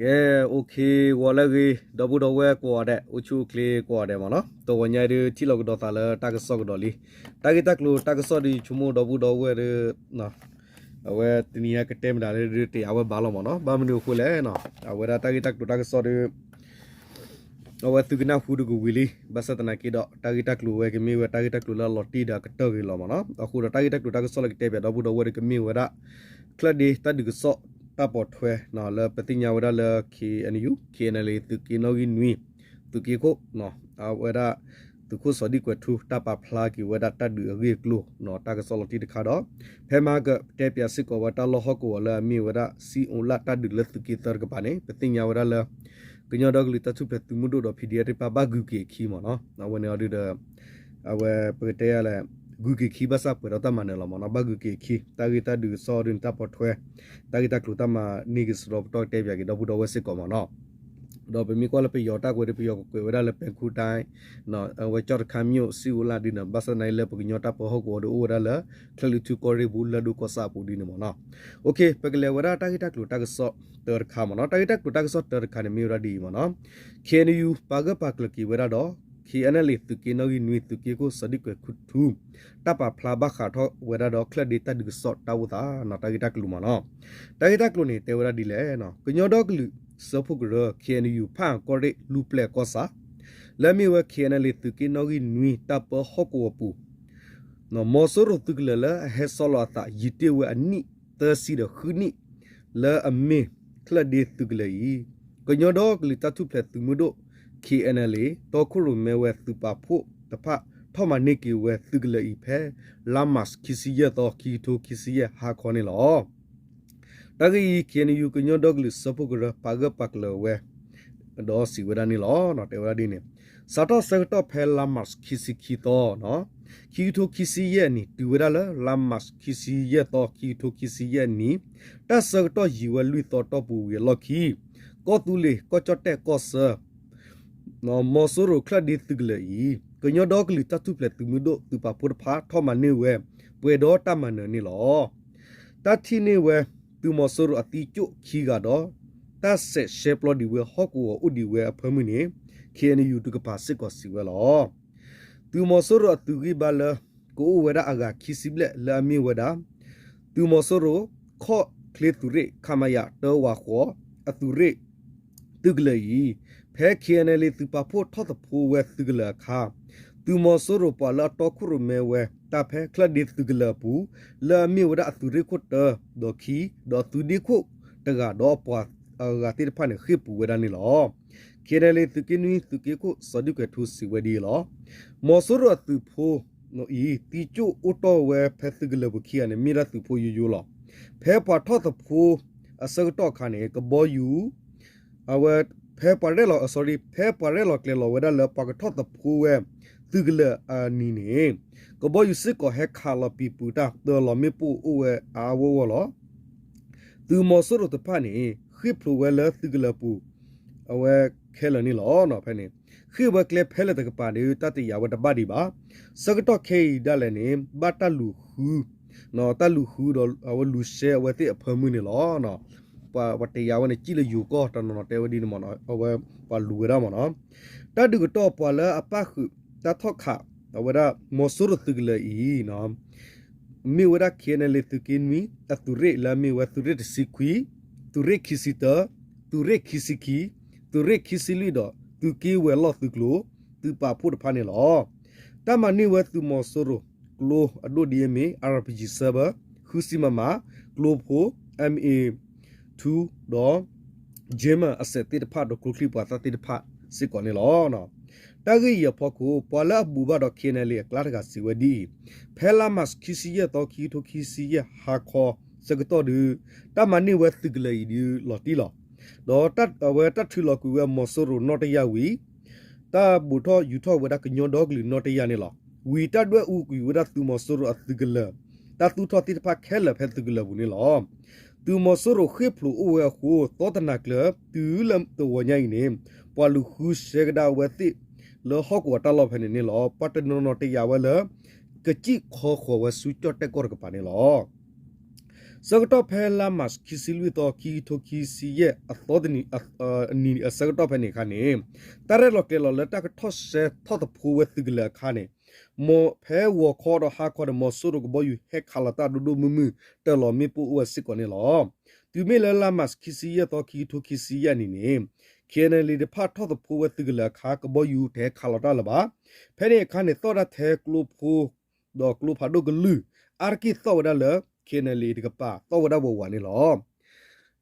ကဲ, အိၣ်ခ့ ဂီၤလၢအဂ့ၤ ဒီပုၢ်ဒီဝဲၢ်ကိးဂၤဒဲး, အိၣ်ဆူၣ်အိၣ်ချ့ကိးဂၤဒဲးမ့ၢ်နီၤ, တဂီၤညါအံၤဒုး ထံၣ်လိာ်ကဒီးသးလၢတၢ်ကစီၣ်ကဒီးလံ. တၢ်ဂ့ၢ်တၢ်ကျိၤတၢ်ကစီၣ်ဒုး ယဆိကမိၣ်ဒီပုၢ်ဒီဝဲၢ်ဒုး အဝဲတနံၤညါကတဲမတၤလဲၣ်ဒုး တယာ်ဝဲဘၣ်လီၤမ့ၢ်နီၤ. ဘၣ်မနုၤအဃိလဲၣ်နီၤ, အဝဲဒၣ်တၢ်ဂ့ၢ်တၢ်ကျိၤတၢ်ကစီၣ်ဒုး အဝဲသုကနၢ်ဟူဒုးကဝံၤလံ, ဘၣ်ဆၣ်သနာ်က့ဒီး တၢ်ဂ့ၢ်တၢ်ကျိၤဝဲကမ့ၢ်ဝဲတၢ်ဂ့ၢ်တၢ်ကျိၤလၢအလီၤတံၢ်ဒီးအကတၢၢ်ဂ့ၤလီၤမ့ၢ်နီၤ. အဃိဒီးတၢ်ဂ့ၢ်တၢ်ကျိၤတၢ်ကစီၣ်လၢကတဲပၠးဒီပုၢ်ဒီဝဲၢ်ဒုးကမ့ၢ်ဝဲဒၣ် ချၢၣ်ဒ့တၢ်ဒုးကစီၣ်တၢ်ပိာ်ထွဲ လၢပသ့ၣ်ညါဝဲဒၣ်လၢ KNU KNLA သုးက့နီၣ်ဂံၢ်နွံ သုးက့ခိၣ် အဝဲဒၣ် သုးခိၣ်စီၤဒံၣ်ကွဲးထူ တၢ်ပာ်ဖျါက့ၤဝဲဒၣ်တၢ်ဒုးအဂ့ၢ်အကျိၤ တၢ်ကစီၣ်လီၤတံၢ်တခါဒီး ဖဲမဟါကတဲပၠးစ့ၢ်ကီးဝဲတၢ်လီၢ်ဟီၣ်ကဝီၤလၢအမ့ၢ်ဝဲဒၣ် စံအိၣ်လၣ်တၢ်ဒုးလၢသုးက့သၢတကပၤန့ၣ် ပသ့ၣ်ညါဝဲဒၣ်လၢ ကညီဒီကလုာ်တၢ်ထူၣ်ဖျဲးသုးမုၢ်ဒိၣ်ဒီး PDF တကပၤဘၣ်ဂုၤက့ၤအခံမ့ၢ်နီၤ. အဝဲန့ၣ်အီၤဒုးဒီး အဝဲပကတဲယၤလဲၣ် ဂုၤက့ၤခံဘၣ်ဆၣ်ပှဲၤဒီးတၢ်မၤနၢၤလီၤမ့ၢ်နီၤ. ဘၣ်ဂုၤက့ၤအခံ တၢ်ဂ့ၢ်တၢ်ဒုးကစီၣ်ဒုးန့ၣ် တၢ်ပိာ်ထွဲ တၢ်ဂ့ၢ်တၢ်ကျိၤတၢ်မၤန့ၢ်က့ၤစရီပတီၢ်ကတဲပၠးက့ၤဒီပုၢ်ဒီဝဲၢ်စ့ၢ်ကီးမ့ၢ်နီၤ. ဒီးပမ့ၢ်ကွၢ်လၢပယီၤတၢ်ကွဲးဒုး ပယီၤကကွဲးဝဲဒၣ်လၢ ပဲၤခူးတိုင်း အဝဲကၠီၣ်တခါမ့ၢ်အိၣ် စံအိၣ်လၣ်ဒုးန့ၣ် ဘၣ်ဆၣ်သနာ်က့လၢပကညီတၢ်ပၢဟီၣ်ကဝီၤဒုးအိၣ်ဝဲဒၣ်လၢ ချၢၣ်လွံၢ်ထူၣ်ကီၢ်ရ့ၣ်ပူၤ လၢၢ်ဒိၣ်ကီၢ်ဆၣ်အပူၤဒုးန့ၣ်မ့ၢ်နီၤ. အိၣ်ခ့ ပကလဲၤဝဲဒၣ်တၢ်ဂ့ၢ်တၢ်ကျိၤတၢ်ကစီၣ်တၢတခါမ့ၢ်နီၤ. တၢ်ဂ့ၢ်တၢ်ကျိၤတၢ်ကစီၣ်တၢတခါန့ၣ်မ့ၢ်ဝဲဒၣ်ဒ်အံၤမ့ၢ်နီၤ. KNU ပာ်ဂၢၢ်ပာ်ကျၢၤက့ၤဝဲဒၣ်ဒီး KNLA သုးက့နီၣ်ဂံၢ်နွံ သုးက့ခိၣ်စီၤဒံၣ်ကွဲးထူ တၢ်ပာ်ဖျါဘၣ်ဃးထီၣ်ဝဲဒၣ်ဒီး ချၢၣ်ဒ့တၢ်ဒုးကစီၣ်တၢ်အိၣ်သးနီၤ. တၢ်ဂ့ၢ်တၢ်ကျိၤမ့ၢ်နီၤ. တၢ်ဂ့ၢ်တၢ်ကျိၤန့ၣ် တဲဝဲဒၣ်ဒ်လဲၣ်နီၤ. ကညီဒီကလုာ်စၢဖှိၣ်ကရၢ KNU ဖၣ်အၣ်ကီၢ်ရ့ၣ်လူၢ်ပျဲၢ်ကီၢ်ဆၣ် လၢအမ့ၢ်ဝဲ KNLA သုးက့နီၣ်ဂံၢ်နွံ တၢ်ပၢဟီၣ်ကဝီၤပူၤ မီၤစိရိၤသုးကလၢၤလၢအဟဲဆီလီၤအသး ယံာ်တ့ၢ်ဝဲအနံၣ်သၢဆံဒီးဃုနံၣ် လၢအမ့ၢ်ချၢၣ်ဒ့သုးကလၢၤအံၤ ကညီဒီကလုာ်တၢ်ထူၣ်ဖျဲးသုးမုၢ်ဒိၣ် KNLA တီခိၣ်ရိၣ်မဲဝဲသုးပာ်ဖှိၣ်တဖၣ် ထီၣ်မၤန့ၢ်က့ၤဝဲသုးကလၢၤအံၤဖဲ လါမၢ်ၡး ခံဆံယဲၢ်သီ ခံကထိခံဆံယဲၢ်ဟါခီန့ၣ်လီၤ. တၢ်ဂ့ၢ်အံၤ KNU ကညီဒီကလုာ်စၢဖှိၣ်ကရၢ ပာ်ဂၢၢ်ပာ်ကျၢၤဝဲ ဒီးစံးဝဲဒၣ်န့ၣ်လီၤ. တဲဝဲဒၣ်ဒ်န့ၣ်, စးထီၣ်ဆၢကတီၢ်ဖဲလါမၢ်ၡး ခံဆံခံသီ ခံကထိခံဆံယဲၢ်နံၣ် တုၤဝဲဒၣ်လၢ လါမၢ်ၡး ခံဆံယဲၢ်သီ ခံကထိခံဆံယဲၢ်နံၣ်, တၢ်ဆၢကတီၢ်ယံာ်ဝဲလွံၢ်သီတီၢ်ပူၤဝံၤအလီၢ်ခံ ကီၢ်သူလ့ၤ ကီၢ်ကၠီၣ်တဲၣ်ကီၢ်ဆၢ မီၤစိရိၤချၢၣ်ဒ့သုးကလၢၤအံၤ ကညီဒီကလုာ်တၢ်ထူၣ်ဖျဲးသုးမုၢ်ဒိၣ်သုးပာ်ဖှိၣ်တဖၣ် ထီၣ်မၤန့ၢ်ဝဲ ပှဲၤဒီးတၢ်မၤနၢၤန့ၣ်လီၤ. တၢ်ထံၣ်န့ၢ်ဝဲ သုးမီၤစိရိၤအသံကၠိၣ်ခံဂၤဒီး တၢ်ဆဲးရှဲပျီဒံးဝဲဟီၣ်ကဝီၤအိၣ်ဒံးဝဲအဖၢမုၢ်န့ၣ် KNU တကပၤစ့ၢ်ကီးစံးဝဲလီၤ. သုးမီၤစိရိၤအသုးဂံၢ်ဘါလၢ ကအိၣ်ဝဲဒၣ်အဂၤခံဆံဘျဲၣ်လၢအမ့ၢ်ဝဲဒၣ် သုးမီၤစိရိၤ ခီၣ်ချ့သုးရ့ၣ် ခမရ တၢဝးဃိး အသုးရ့ၣ် သုးကလၢၤအံၤ, ဖဲ KNLA သုးပာ်ဖှိၣ်ထီၣ်သဖှိဝဲသုးကလၢၤအခါ, သုးမီၤစိရိၤပှၤလၢအတီခိၣ်ရိၣ်မဲဝဲတၢ်ဖဲချၢၣ်ဒ့သုးကလၢၤအပူၤ လၢအမ့ၢ်ဝဲဒၣ်အသုးရ့ၣ်ခိၣ်တၢ ဒီးခံ ဒီးသုးဒ့ခိၣ်တဂၤဒီးအပှၤအဂၤသ့ၣ်တဖၣ်န့ၣ် ဃ့ၢ်ပူၤဝဲဒၣ်န့ၣ်လီၤ. KNLA သုးက့နွံ သုးက့ခိၣ်စီၤဒုၣ်ကွဲးထူစံးဝဲဒ်အံၤလီၤ. မီၤစိရိၤအသုးဖိ အံၤ သံကၠိၣ်အိၣ်တီၢ်ဝဲဖဲသုးကလၢၤပူၤခံဂၤန့ၣ် မ့ၢ်ဒၣ်သုးဖိယိယိလီၤ. ဖဲပှၤထီၣ်သဖှိအဆၢကတီၢ်အခါန့ၣ် ကဘီယူၤ အဝဲ ဖဲပှၤရဲၣ်လီၤ sorry ဖဲပှၤရဲၣ်လီၤကျဲၤလီၤဝဲဒၣ်လၢပှၤကထီၣ်သဖှိဝဲ သုးကလၢၤအနံၤန့ၣ် ကဘီယူၤစ့ၢ်ကီးဟဲခးလီၤပံၤပူၤတၢ် တၢလီၤမ့ၣ်ပိၢ်အိၣ်ဝဲအါအါဂီၢ်ဂီၢ်လီၤ. သုးမီၤစိရိၤတဖၣ်န့ၣ် ဃ့ၢ်ဖျိးဝဲလၢသုးကလၢၤပူၤ အဝဲခဲလၢာ်န့ၣ်လီၤ. ဖဲန့ၣ် ဃ့ၢ်ဝဲကျဲဖဲလဲၣ်တကပၤဒီး တၢ်တယာ်ဝဲတဘၣ်ဒံးဘၣ်. ဆၢကတီၢ်ခဲအံၤဒၣ်လဲာ်န့ၣ် ဘၣ်တၢ်လူၤဃု တၢ်လူၤဃုဒီးအဝဲလူၤရှဲအဝဲသ့ၣ်အဖၢမုၢ်န့ၣ်လီၤ. ပှၤတယာ်ဝဲန့ၣ် စံၣ်လၢယိၤကီၢ်တနီၤနီၤတဲဝဲဒ်န့ၣ်မ့ၢ်နီၤ အဝဲပှၤလူၤဝဲဒၣ်မ့ၢ်နီၤ. တၢ်ဒုးကတီၢ်ပှၤလၢအပၣ်ဃုာ်တၢ်ထီၣ်ခး အဝဲဒၣ်မီၤစိရိၤသုးကလၢၤအံၤ မ့ၢ်ဝဲဒၣ် KNLA သုးက့နွံ အသုးရ့ၣ်လၢအမ့ၢ်ဝဲသုးရ့ၣ်တဆံခွံ, သုးရ့ၣ်ခံဆံတၢ, သုးရ့ၣ်ခံဆံခံ, သုးရ့ၣ်ခံဆံလွံၢ်ဒီး သုးက့ဝဲၤလီၢ်သုးကျိၤ သုးပာ်ဖှိၣ်တဖၣ်န့ၣ်လီၤ. တၢ်မၤန့ၢ်ဝဲသုးမီၤစိရိၤကျိအဒိၣ်ဒ်အမ့ၢ် RPG ဆၢဘၢ ဃုဆံ MM ကျိဖိ MA two ဒီး Jammer အစဲးသ့ၣ်တဖၣ်ဒီးကျိချံပှၤသၣ်သ့ၣ်တဖၣ်စ့ၢ်ကီးန့ၣ်လီၤ. တၢ်ဂ့ၢ်အံၤအဖီခိၣ် ပှၤလၢအဘူၣ်ဘၣ်ဒီး KNLA အကျါတဂၤစံးဝဲဒ်အံၤ, ဖဲလါမၢ်ၡး ခံဆံယဲၢ်သီ ခံကထိခံဆံယဲၢ်ဟါခီဆၢကတီၢ်ဒီး တၢ်မၤန့ၢ်ဝဲသုးကလၢၤအံၤဒုးလီၤတံၢ်လီၤ. ဒီးအဝဲတၢ်ထုးလီၤကွံာ်ဝဲမီၤစိရိၤနီၣ်တယၢ်ဝံၤ တၢ်ဘူးထီၣ်ယူၤထီၣ်ဝဲဒၣ်ကညီဒီကလုာ်နီၣ်တယၢ်န့ၣ်လီၤ. ဝံၤတၢ်ဒွဲၣ်အူကွံာ်ဝဲဒၣ်သုးမီၤစိရိၤအသုးကလၢၤ တၢ်သူၣ်ထီၣ်သ့ၣ်တဖၣ်ခဲလၢာ်ဖဲသုးကလၢၤပူၤန့ၣ်လီၤ. သုးမီၤစိရိၤဃ့ၢ်ဖျိးအိၣ်ဝဲအဃိ သီတနၤကျၢၤ တုၤလၢတဂီၤညါအံၤန့ၣ် ပှၤလူၤဃုရှဲကဒါအဝဲသ့ၣ် လၢဟီၣ်ကဝီၤတၢ်လီၢ်ဖဲန့ၣ်န့ၣ်လီၤ. ပှၤတနီၤနီၤတယာ်ဝဲလၢ ကစံၣ်ခီဃီၤဝဲဆူကၠီၣ်တဲၣ်ကီၢ်တကပၤန့ၣ်လီၤ. ဆၢကတီၢ်ဖဲလါမး ခံဆံလွံၢ်သီ ခံကထိခံဆံယဲၢ်အသီတနံၤ အနံၤအဆၢကတီၢ်ဖဲန့ၣ်အခါန့ၣ် တၢ်ရဲၣ်လီၤကျဲၤလီၤလၢတၢ်ကထီၣ်ဆှဲထီၣ်သဖှိဝဲသုးကလၢၤအခါန့ၣ် မ်ဖဲဂီၤခီဒီးဟါခီဒီး မီၤစိရိၤကဘီယူၤဟဲခးလီၤတၢ်ဒိၣ်ဒိၣ်မုၢ်မုၢ် တၢၢ်လီၤမ့ၣ်ပိၢ်အိၣ်ဝဲစ့ၢ်ကီးန့ၣ်လီၤ. တုၤမ့ၢ်လၢလါမး ခံဆံယဲၢ်သီ ခံကထိခံဆံယဲၢ်အနံၤန့ၣ် KNLA တဖၣ်ထီၣ်သဖှိဝဲသုးကလၢၤအခါ ကဘီယူၤတဟဲခးလီၤတၢ်လၢၤဘၣ်. ဖဲန့ၣ်အခါန့ၣ် သီၣ်ဝဲဒၣ်ထဲကျိဖိ ဒီးကျိဖးဒိၣ်ကလုာ် အါတက့ၢ်သီၣ်ဝဲဒၣ်လၢ KNLA တကပၤ သီၣ်ဝဲဒၣ်ဝးဝးန့ၣ်လီၤ.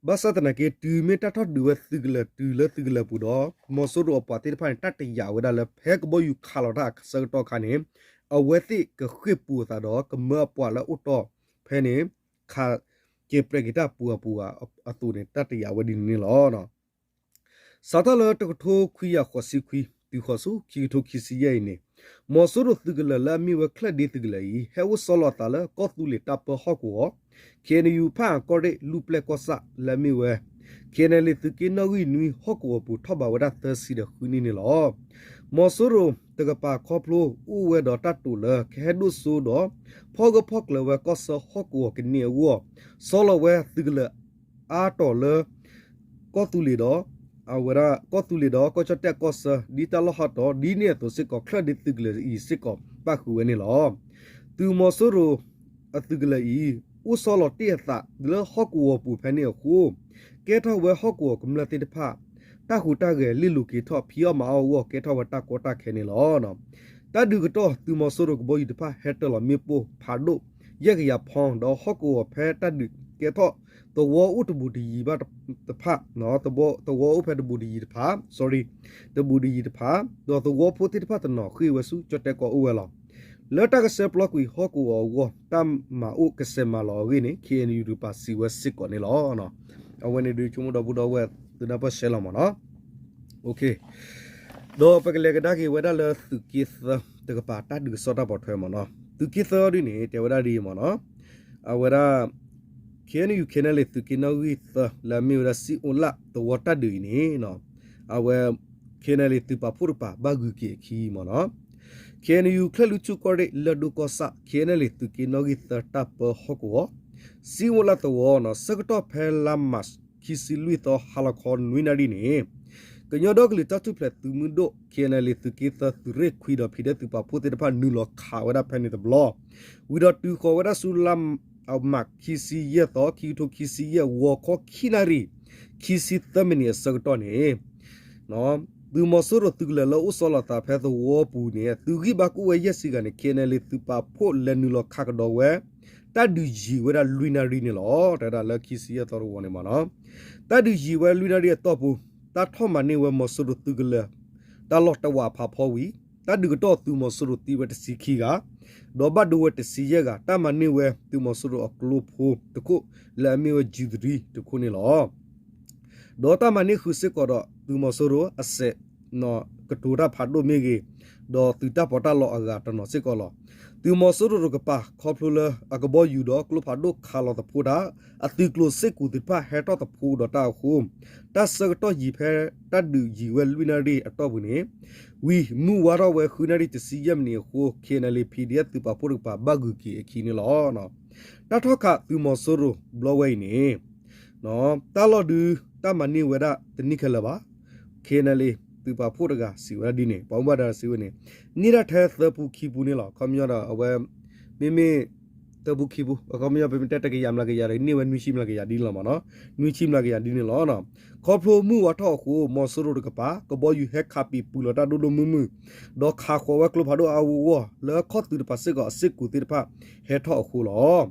ဘၣ်ဆၣ်သနာ်က့ တုၤမ့ၢ်တၢ်ထီၣ်ဒုးဝဲသုးကလၢၤတုၤလၢသုးကလၢၤပူၤဒီး မီၤစိရိၤအပှၤသ့ၣ်တဖၣ်န့ၣ် တၢ်တယာ်ဝဲဒၣ်လၢ ဖဲကဘီယူၤခးလီၤတၢ်အဆၢကတီၢ်အခါန့ၣ် အဝဲသ့ၣ်ကဃ့ၢ်ပူၤအသးဒီး ကမၢအပှၤလၢအအိၣ်တီၢ်ဖဲန့ၣ် ခးကဲၤပြဲးက့ၤတၢ်ပူၤအပူၤအသိးန့ၣ် တၢ်တယာ်ဝဲဒ်န့ၣ်န့ၣ်လီၤ. စးထီၣ်လၢတကထိခွံကယၤဃိးဆံခွံ တုၤဃီၤဆူခံကထိခံဆံယဲၢ်အံၤန့ၣ် မီၤစိရိၤသုးကလၢၤလၢအမ့ၢ်ဝဲချၢၣ်ဒ့သုးကလၢၤအံၤ ဟဲအိၣ်ဆီလီၤအသးလၢကီၢ်သူလ့ၤတၢ်ပၢဟီၣ်ကဝီၤ KNU ဖၣ်အၣ်ကီၢ်ရ့ၣ် လူၢ်ပျဲၢ်ကီၢ်ဆၣ်လၢအမ့ၢ်ဝဲ KNLA သုးက့နီၣ်ဂံၢ်နွံဟီၣ်ကဝီၤပူၤ ထီၣ်ဘးဝဲဒၣ်သၢဆံဒီးဃုနံၣ်န့ၣ်လီၤ. မီၤစိရိၤတကပၤခီဖျိအိၣ်ဝဲဒီးတၢ်တိာ်လၢ ကဟဲဒိၣ်စိဒီး ဖီၣ်ဂၢၢ်ဖီၣ်ကျၢၤဝဲကီၢ်ဆၢဟီၣ်ကဝီၤကန့ၢ်အဂီၢ် ဆီလီၤဝဲသုးကလၢၤအါတီၤလၢ ကီၢ်သူလ့ၤဒီး အဝဲဒၣ်ကီၢ်သူလ့ၤဒီးကီၢ်ကၠီၣ်တဲၣ်ကီၢ်ဆၢ ဒ်တၢ်လီၢ်ဟးတီၤ ဒ်န့ၣ်အသိးစ့ၢ်ကီး ချၢၣ်ဒ့သုးကလၢၤအံၤစ့ၢ်ကီး ပၣ်ဃုာ်ဝဲန့ၣ်လီၤ. သုးမီၤစိရိၤအသုးကလၢၤအံၤ အိၣ်ဆီလီၤတ့ၢ်အသးလၢဟီၣ်ကဝီၤပူၤဖဲန့ၣ်အဃိ ကဲထီၣ်ဝဲဟီၣ်ကဝီၤကမျၢၢ်သ့ၣ်တဖၣ် တၢ်ဟူးတၢ်ဂဲၤလ့ၢ်လိၤက့ၤထီၣ် ဖံးအီၣ်မၤအီၣ်အဂီၢ် ကဲထီၣ်ဝဲတၢ်ကီတၢ်ခဲန့ၣ်လီၤ. တၢ်ဒုးကတီၢ် သုးမီၤစိရိၤကဘီယူၤတဖၣ် ဟဲတၢၢ်လီၤမ့ၣ်ပိၢ်ဖးဒိၣ် ယဲၢ်ကယၤဖီ ဒီးဟီၣ်ကဝီၤဖဲတၢ်ဒုးကဲထီၣ် သဝီအိၣ်တဘူးတယံၤဘၣ်တဖၣ် သဝီအိၣ်ဖဲတဘူးတယံၤတဖၣ် sorry တဘူးတယံၤတဖၣ် ဒီးသဝီဖိသ့ၣ်တဖၣ်တနီၤဃ့ၢ်ဝဲဆူကၠီၣ်တဲၣ်ကီၢ်အိၣ်ဝဲလီၤ. လၢတၢ်ကဆှဲပျီကွံာ်ဟီၣ်ကဝီၤအဂီၢ် တၢ်မၤအိၣ်ကစဲးမၤလီၤအဂ့ၢ်န့ၣ် KNU တကပၤစံးဝဲစ့ၢ်ကီးန့ၣ်လီၤ. အဝဲန့ၣ်ဒုးဆိကမိၣ်ဒီပုၢ်ဒီဝဲၢ်သုနၢ်ပၢၢ်ရှဲလီၤမ့ၢ်နီၤ. ဒီးပကလဲၤကဒါက့ၤဝဲဒၣ်လၢသုးက့သၢတကပၤတၢ်ဒုးကစီၣ်တၢ်ပိာ်ထွဲမ့ၢ်နီၤ. သုးက့သၢဒ်န့ၣ် တဲဝဲဒၣ်ဒ်အံၤမ့ၢ်နီၤ. အဝဲဒၣ် KNU KNLA သုးက့နီၣ်ဂံၢ်သၢ လၢအမ့ၢ်ဝဲဒၣ်စံၣ်အိၣ်လၣ်သဝီတၢ်ဒုးအံၤန့ၣ် အဝဲ KNLA သုးပာ်ဖှိၣ်တကပၤ ဘၣ်ဂုၤက့ၤအခံမ့ၢ်နီၤ. KNU ချၢၣ်လွံၢ်ဆူၣ်ကီၢ်ရ့ၣ် လၢၢ်ဒိၣ်ကီၢ်ဆၣ် KNLA သုးက့နီၣ်ဂံၢ်သၢတၢ်ပၢဟီၣ်ကဝီၤ စံၣ်အိၣ်လၣ်သဝီနီၤ ဆၢကတီၢ်ဖဲလါမး ခံဆံလွံၢ်သီ ဟါလီၤခီနွံနၣ်ရံၣ်န့ၣ် ကညီဒီကလုာ်တၢ်ထူၣ်ဖျဲးသုးမုၢ်ဒိၣ် KNLA သုးက့သၢ သုးရ့ၣ်ခွံဒီး ဖံးဒဲး သုးပာ်ဖှိၣ်သ့ၣ်တဖၣ် နုာ်လီၤခးဝဲဒၣ်ဖဲန့ၣ်တဘျီ ဝံၤဒီးတုၤဃီၤဝဲဒၣ်ဆူလါမး ခံဆံယဲၢ်သီ ခံကထိခံဆံယဲၢ် ဂီၤခီခံနၣ်ရံၣ် ခံဆံသၢမံးနံးအဆၢကတီၢ်န့ၣ် သုးမီၤစိရိၤသုးကလၢၤလၢအိၣ်ဆီလီၤသးဖဲသဝီပူၤန့ၣ် သုးဂံၢ်ဘါကအိၣ်ဝဲယဲၢ်ဆံဂၤန့ၣ် KNLA သုးပာ်ဖှိၣ်လဲၤနုာ်လီၤခးကဒီးဝဲ တၢ်ဒုးယံၤဝဲဒၣ်လွံၢ်နၣ်ရံၣ်န့ၣ်လီၤ. တဲဝဲဒၣ်လၢခံဆံယဲၢ်သီတဝီန့ၣ်မ့ၢ်နီၤ. တၢ်ဒုးယံၤဝဲလွံၢ်နၣ်ရံၣ်အတီၢ်ပူၤ တၢ်ထီၣ်မၤန့ၢ်ဝဲမီၤစိရိၤသုးကလၢၤ တၢ်လီၢ်တဝးဖးဖီဝံၤ တၢ်ဒုးကတီၢ်သုးမီၤစိရိၤသံဝဲတဆံခံဂၤ ဒီးဘၣ်ဒိဝဲတဆံယဲၢ်ဂၤ တၢ်မၤန့ၢ်ဝဲသုးမီၤစိရိၤအကျိဖိတခိၣ် လၢအမ့ၢ်ဝဲ G three တခိၣ်န့ၣ်လီၤ. ဒီးတၢ်မၤန့ၢ်ဃုာ်စ့ၢ်ကီးဒီးသုးမီၤစိရိၤအစဲး ကတိၤတၢ်ဖးဒိၣ်မ့ၢ်ဂ့ၤ, ဒီးသုးတၢ်ပီးတၢ်လီအဂၤတနီၤစ့ၢ်ကီးလီၤ. သုးမီၤစိရိၤတကပၤ ခီဖျိလၢအကဘီယူၤဒီးကျိဖးဒိၣ်ခးလီၤသဖှိတၢ် အသုးကျိၤစ့ၢ်ကီးသ့ၣ်တဖၣ်ဟဲထီၣ်သဖှိဒီးတၢ်အဃိ, တၢ်ဆၢကတီၢ်ယံၤဖဲတၢ်ဒုးယံၤဝဲလွံၢ်နၣ်ရံၣ်အတီၢ်ပူၤန့ၣ် ဝံၤမုၢ်ဝါထီၣ်ဝဲဃုနၣ်ရံၣ်တဆံယဲၢ်မံးနံးအဃိ KNLA PDF သုးပာ်ဖှိၣ်တကပၤဘၣ်ဂုၤက့ၤအခံန့ၣ်လီၤ. တၢ်ထီၣ်ခးသုးမီၤစိရိၤဘျီဝဲအံၤန့ၣ် တၢ်လီၢ်ဒုးတၢ်မၤန့ၢ်ဝဲဒၣ်တန့ၢ်ခဲလၢာ်ဘၣ်. KNLA သုးပာ်ဖှိၣ်တဂၤစံးဝဲဒၣ်ဒ်န့ၣ်, ပှၤဘၣ်မူဘၣ်ဒါစံးဝဲန့ၣ်, န့ၢ်ဒၣ်ထဲသၢပူၤခံပူၤန့ၣ်လီၤ. ခီပညီဒီးအဝဲ မ့မ့ၢ် သၢပူၤခံပူၤ, ခီပညီပမ့ၢ်တဲတကယၤမျးကယၤဒီး န့ၢ်ဝဲနွံဆံမျးကယၤဒ်န့ၣ်လီၤမ့ၢ်နီၤ, နွံဆံမျးကယၤဒ်န့ၣ်လီၤ. ခီဖျိမုၢ်ဝါထီၣ်အဃိ မီၤစိရိၤတကပၤ ကဘီယူၤဟဲခးပံၤပူၤလီၤတၢ်ဒိၣ်ဒိၣ်မုၢ်မုၢ်, ဒီးခးဃီၤဝဲကျိဖးဒိၣ်အါအါဂီၢ်ဂီၢ် လၢခီၣ်သုးတဖၣ်စ့ၢ်ကီးအစ့ၢ်ကီးသ့ၣ်တဖၣ်ဟဲထီၣ်အဃိလီၤ.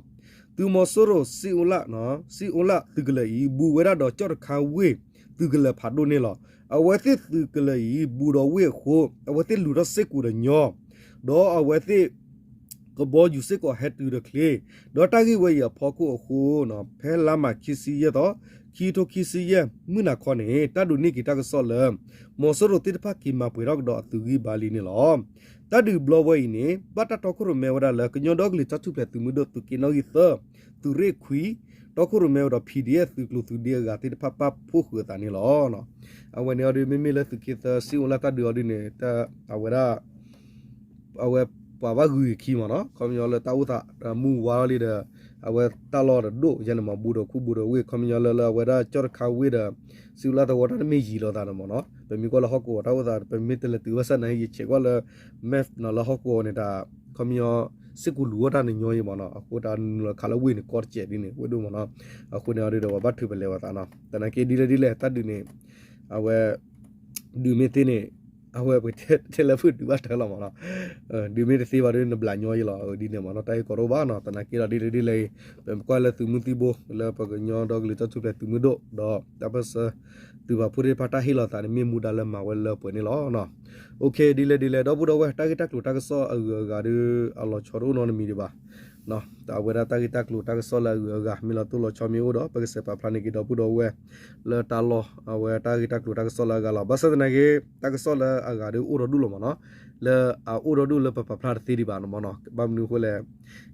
သုးမီၤစိရိၤ စံၣ်အိၣ်လၣ်သုးကလၢၤအံၤ ဘူးဝဲဒၣ်ဒီးကၠီၣ်တခါဝ့ၢ်သုးကလၢၤဖးဒိၣ်န့ၣ်လီၤ. အဝဲသ့ၣ်သုးကလၢၤအံၤ ဘူးဒီးဝ့ၢ်အဃိ အဝဲသ့ၣ်လူၤထီၣ်စ့ၢ်ကီးဒီးညီ, ဒီးအဝဲသ့ၣ် ကဘီယူၤစ့ၢ်ကီးဟဲတုၤဒီးချ့, ဒီးတၢ်ဂ့ၢ်ဝဲအံၤအဖီခိၣ်အဃိ ဖဲလါမးခံဆံယဲၢ်သီ ခံကထိခံဆံယဲၢ် မုၢ်နၤခီန့ၣ် တၢ်ဒိးန့ၢ်က့ၤတၢ်ကစီၣ်လၢ မီၤစိရိၤသ့ၣ်တဖၣ်က့ၤမၤပှဲၤထီၣ်ကဒီးအသုးဂံၢ်ဘါလံန့ၣ်လီၤ. တၢ်ဒုးဘျီဝဲအံၤန့ၣ် ဘၣ်တၢ်တီခိၣ်ရိၣ်မဲဝဲဒၣ်လၢ ကညီဒီကလုာ်တၢ်ထူၣ်ဖျဲးသုးမုၢ်ဒိၣ်သုးက့နီၣ်ဂံၢ်သၢ သုးရ့ၣ်ခွံ တီခိၣ်ရိၣ်မဲဝဲဒီး PDF သုးကျိၤသုးဒ့အဂၤသ့ၣ်တဖၣ်ပာ်ဖှိၣ်ဃုာ်အသးန့ၣ်လီၤ. အဝဲန့ၣ်အီၤဒုး မ့မ့ၢ်လၢသုးက့သၢ စံၣ်အိၣ်လၣ်တၢ်ဒုးအီၤဒုးန့ၣ် အဝဲဒၣ် အဝဲပှၤဘၣ်ဂုၤအခံမ့ၢ်နီၤ, ခီပညီလၢတၢ်အိၣ်သးမုၢ်ဝါလီၤလံဒီး အဝဲတၢ်လီၢ်တဒိၣ်ယဲန့ၣ်မး ဘူးဒီးခူဘူးဒီးဝ့ၢ် ခီပညီလၢလၢအဝဲဒၣ်ကၠီၣ်တခါဝ့ၢ်ဒီး စံးလၢသဝီတၢ်တမ့ၢ်ယံၤလိာ်သးန့ၣ်မးနီၤ. ပမ့ၢ်ကွၢ်လၢဟီၣ်ကဝီၤတၢ်အိၣ်သး ပမ့ၢ်တလဲၤတုၤဘၣ်ဆၣ်န့ၣ် ယဆဲးကွၢ်လၢ map နီၤ လၢဟီၣ်ကဝီၤန့ၣ်တၢ် ခီပညီ စ့ၢ်ကီးလူၤဝဲတၢ်န့ၣ်ညီယံၤမးနီၤ. အဃိတၢ်နုာ်လီၤခးလၢဝ့ၢ်န့ၣ်ကီတစဲးဒ်န့ၣ် ဝဲဒိၣ်မးနီၤ. အဃိန့ၣ်အီၤဒုဒီး ပဘၣ်ထုးပလဲၤဝဲသးနီၤ. သနာ်က့ဒ်လဲၣ်ဒ်လဲၣ် တၢ်ဒုးန့ၣ် အဝဲ ဒုးမ့ၢ်သ့န့ၣ် အဝဲပကတဲလၢဖုၣ်ဒုးဘၣ်တၢ်လီၤမးနီၤ. ဒုးမ့ၢ်တသ့ဘၣ်ဒီး နဘျးညီယံၤလီၤ ဒ်န့ၣ်မးနီၤ. တၢ်ဂ့ၢ်ကီတအိၣ်ဘၣ်နီၤ. သနာ်က့ဒီးဒ်လဲၣ်ဒ်လဲၣ်အံၤ ပကွၢ်လၢသုးမုၢ်သံၣ်ဘိ လၢပကညီဒီကလုာ်တၢ်ထူၣ်ဖျဲးသုးမုၢ်ဒိၣ် ဒီးတၢ်ပၢၢ်ဆၢ သုးပာ်ဖှိၣ်သ့ၣ်တဖၣ်တၢ်ဟ့ၣ်လီၤသးန့ၣ် မ့ၢ်မူဒါလၢမၤဝဲလၢပှဲၤန့ၣ်လီၤ. OK ဒ်လဲၣ်ဒ်လဲၣ် ဒီပုၢ်ဒီဝဲၢ် တၢ်ဂ့ၢ်တၢ်ကျိၤတၢ်ကစီၣ်အဂုၤအဂၤဒီး အလီၤဆီတအိၣ်နီတမံၤဒံးဘၣ်. အဝဲဒၣ်တၢ်ဂ့ၢ်တၢ်ကျိၤတၢ်ကစီၣ်လၢအဂုၤအဂၤ မ့ၢ်လီၤတိၢ်လီၤဆီမ့ၢ်အိၣ်ဒီး ပကဆဲးပာ်ဖျါန့ၢ်က့ၤဒီပုၢ်ဒီဝဲၢ် လၢတၢ်လီၢ် အဝဲတၢ်ဂ့ၢ်တၢ်ကျိၤတၢ်ကစီၣ်လၢအဂၤလီၤ. ဘၣ်ဆၣ်သနာ်က့ တၢ်ကစီၣ်လၢအဂၤဒီးအိၣ်ဒီဒူၣ်လီၤမးနီၤ. လၢအအိၣ်ဒီဒူၣ်လၢပပာ်ဖျါတသ့ဒံးဘၣ်န့ၣ်မးနီၤ. ဘၣ်မနုၤအဃိလဲၣ်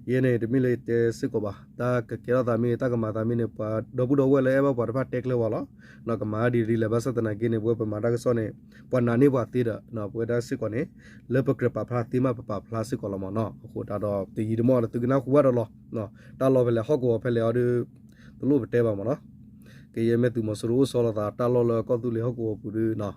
ယဲန့ၣ်တမ့ၢ်လၢတဲစ့ၢ်ကီးဘၣ် တၢ်ကကဲထီၣ်သးမ့ၢ် တၢ်ကမၤသးမ့ၢ်န့ၣ် ပှၤဒီပုၢ်ဒီဝဲၢ်လၢအဲၣ်ဘၣ်ပှၤတဖၣ်တဲကျၢၤဝဲလီၤ. ကမၤဒ်လဲၣ်ဒ်လဲၣ် ဘၣ်ဆၣ်သနာ်က့န့ၣ် ပဝဲပမၤတၢ်ကစီၣ်န့ၣ် ပှၤနာ်န့ၢ်ပှၤသ့ဒီး ပဝဲဒၣ်စ့ၢ်ကီးန့ၣ် လၢပကြၢးပာ်ဖျါသ့မး ပပာ်ဖျါစ့ၢ်ကီးလီၤမးနီၤ. အဃိတၢ်ဒီး တယံာ်တမီၢ်ဒီးသုကနၢ်ဟူဘၣ်ဒီးလီၤ. တၢ်လီၢ်ဖဲလဲၣ် ဟီၣ်ကဝီၤဖဲလဲၣ်အီၤဒီး တလိၣ်ပတဲဘၣ်မးနီၤ. ကယဲၢ်မ့ၢ်သုးမီၤစိရိၤအိၣ်ဆီလီၤသး တၢ်လီၢ်လၢကီၢ်သူလ့ၤဟီၣ်ကဝီၤပူၤဒီး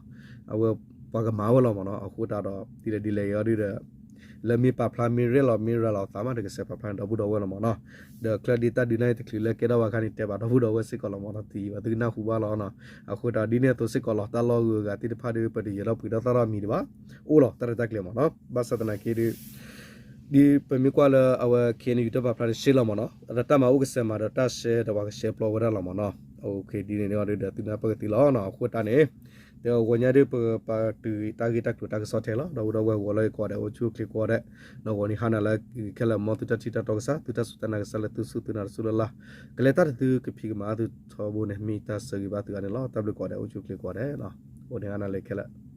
အဝဲပှၤကမၤဝဲလီၤမးနီၤ. အဃိတၢ်ဒီး ဒ်လဲၣ်ဒ်လဲၣ်အံၤအီၤဒုဒီး လၢမ့ၢ်ပာ်ဖျါမ့ၢ်ရဲၣ်လီၤမ့ၢ်ရၤလီၤသးမး တကဆဲးပာ်ဖျါန့ၣ် ဒီပုၢ်ဒီဝဲၢ်လီၤမးနီၤ. ဒီးချၢဒ်တၢ်ဒုးနၢ်အံၤတချုးလၢကဲထီၣ်ဘၣ်ခါန့ၣ် တဲဘၣ်ဒီပုၢ်ဒီဝဲၢ်စ့ၢ်ကီးလီၤမးနီၤ. တယံာ်ဘၣ်သုကနၢ်ဟူဘၣ်လီၤနီၤ. အဃိတၢ်ဒ်န့ၣ်အသိးစ့ၢ်ကီးလီၤ တၢ်လီၢ်ဂုၤအဂၤသ့ၣ်တဖၣ်ဒီး ပတယဲၤထီၣ်ပှ့ၤထီၣ်သၣ်ထီၣ်မံၤဒံးဘၣ်. အိၣ်လီၤတၢ်ရဲၣ်တၢ်ကျဲၤမးနီၤ. ဘၣ်ဆၣ်သနာ်က့ဒီး ဒ်ပမ့ၢ်ကွၢ်လၢအဝဲ KNU တၢ်ပာ်ဖျါန့ၣ်ရှဲလီၤမးနီၤ. အတၢ်မၤအိၣ်ကစဲးမးဒီးတၢ်ရှဲဒီးပှၤကရှဲပျီဝဲဒၣ်လီၤမးနီၤ. ဒ်န့ၣ်အီၤဒုဒီးသုနၢ်ပၢၢ်ကသ့လီၤနီၤ. အဃိတၢ်န့ၣ် တဲအဂီၢ်ညါဒုး ပပာ်တုၤတၢ်ဂ့ၢ်တၢ်ကျိၤတၢ်ကစီၣ်ထဲလီၤ. ဒီပုၢ်ဒီဝဲၢ်ဂီၤလၢယကိးဂၤဒဲး အိၣ်ဆူၣ်အိၣ်ချ့ကိးဂၤဒဲး, ဒီးဂီၤနံၤဟါနၤလၢခဲလၢာ် မ်သုတၢ်ထံၣ်တၢ်တီကစၢ် သုတၢ်စူၢ်တၢ်နာ်ကစၢ်လၢသုစူၢ်သုနာ်တစူၢ်လၢ်လၢ်, ကလဲၤတၢ်တသုကဖံးကမၤသုထီဘိန့ၣ် မ့ၢ်တၢ်ဆၢဂ့ၤဘၣ်သုဂၤန့ၣ်လီၤ. တၢ်ဘျုးကိးဂၤဒဲး အိၣ်ဆူၣ်အိၣ်ချ့ကိးဂၤဒဲး, ဂီၤနံၤဟါနၤလၢခဲလၢာ်